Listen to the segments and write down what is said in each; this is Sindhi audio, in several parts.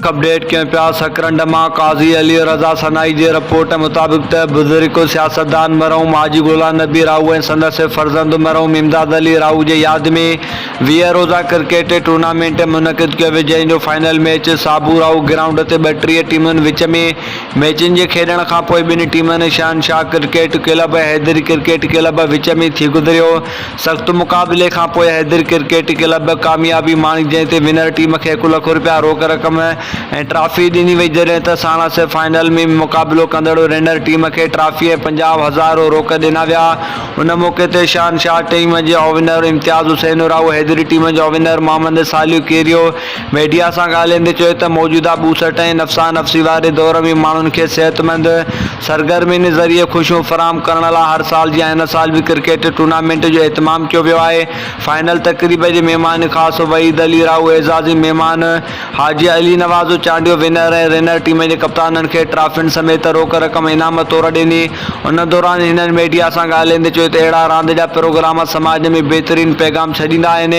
اپڊيٽ ڪيون پيا سڪرنڊ مان قاضي علي رضا سنائي جي رپورٽ مطابق ته بزرگ سياستدان مرحوم حاجي غلام نبي راهو ۽ سندس فرزند مرحوم امداد علي راهو جي ياد ۾ 20 روزه ڪرڪيٽ ٽورنامينٽ منعقد ڪيو ويو جنهن جو final match Sabo Rahu ground تي 32 ٽيمن وچ ۾ ميچن جي کيڏڻ کانپوء ٻن ٽيمن Shahenshah cricket club ۽ Haidari cricket club وچ ۾ ٿي گذريو. سخت مقابلي کانپوء حيدري ڪرڪيٽ ڪلب ڪاميابي ماڻي جنهن تي ونر ٽيم کي هڪ لک رپيا روڪ رقم ۽ ٽرافي ڏني وئي جڏهن ته ساڻس فائنل ۾ مقابلو ڪندڙ رنر ٽيم کي ٽرافي ۽ 50 هزار روڪ ڏنا ويا ان موقعي تي شهنشاهه ٽيم جي آونر امتياز حسين راهو حيدري ٽيم جي آونر محمد صالح ڪيريو ميڊيا سان ڳالهائيندي چيو ته موجوده ٻوسٽ ۽ نفسا نفسي واري دور ۾ ماڻهن کي صحتمند سرگرمين ذريعي خوشيون فراهم ڪرڻ لاء هر سال جيان هن سال به ڪرڪيٽ ٽورنامينٽ جو اهتمام ڪيو ويو آهي. فائنل تقريب جي مهمان خاص وحيد علي راهو، اعزازي مهمان Haji Ali Nawaz Chandio winner ۽ runner team جي ڪپتانن کي ٽرافين سميت روڪ رقم انعام طور ڏني. ان دوران هنن ميڊيا سان ڳالهائيندي چيو ته اهڙا راند جا پروگرام سماج ۾ بهترين پيغام ڇڏيندا آهن.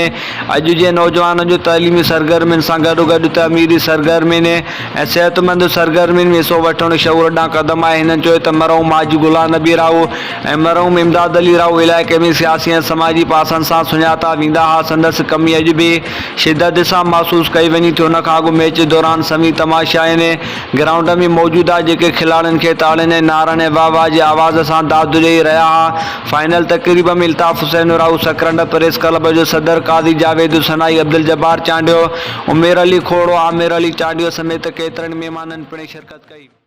اڄ جي نوجوانن جو تعليمي سرگرمين سان گڏوگڏ تعميري سرگرمين ۽ صحتمند سرگرمين ۾ حصو وٺڻ شعور ڏانهن قدم آهي. هنن چيو ته مرحوم حاجي غلام نبي راهو ۽ مرحوم امداد علي راهو علائقي ۾ سياسي ۽ سماجي پاسن سان سڃاتا ويندا ها سندس ڪمي اڄ به شدت سان محسوس ڪئي وڃي ٿي ان کان اڳ ميچ دوران سوين تماشائين گرائونڊ ۾ موجود ها جيڪي کلاڙين کي تاڙين ۽ نعرن ۽ واهه واهه جي آواز سان داد ڏئي رهيا ها. فائنل تقريب ۾ الطاف حسين راهو سڪرنڊ پريس ڪلب جو صدر قاضي جاويد سنائي، عبدالجبار چانڊيو، عمير علي کوڙو، عامر علي چانڊيو سميت ڪيترن مهمانن پڻ شرڪت ڪئي.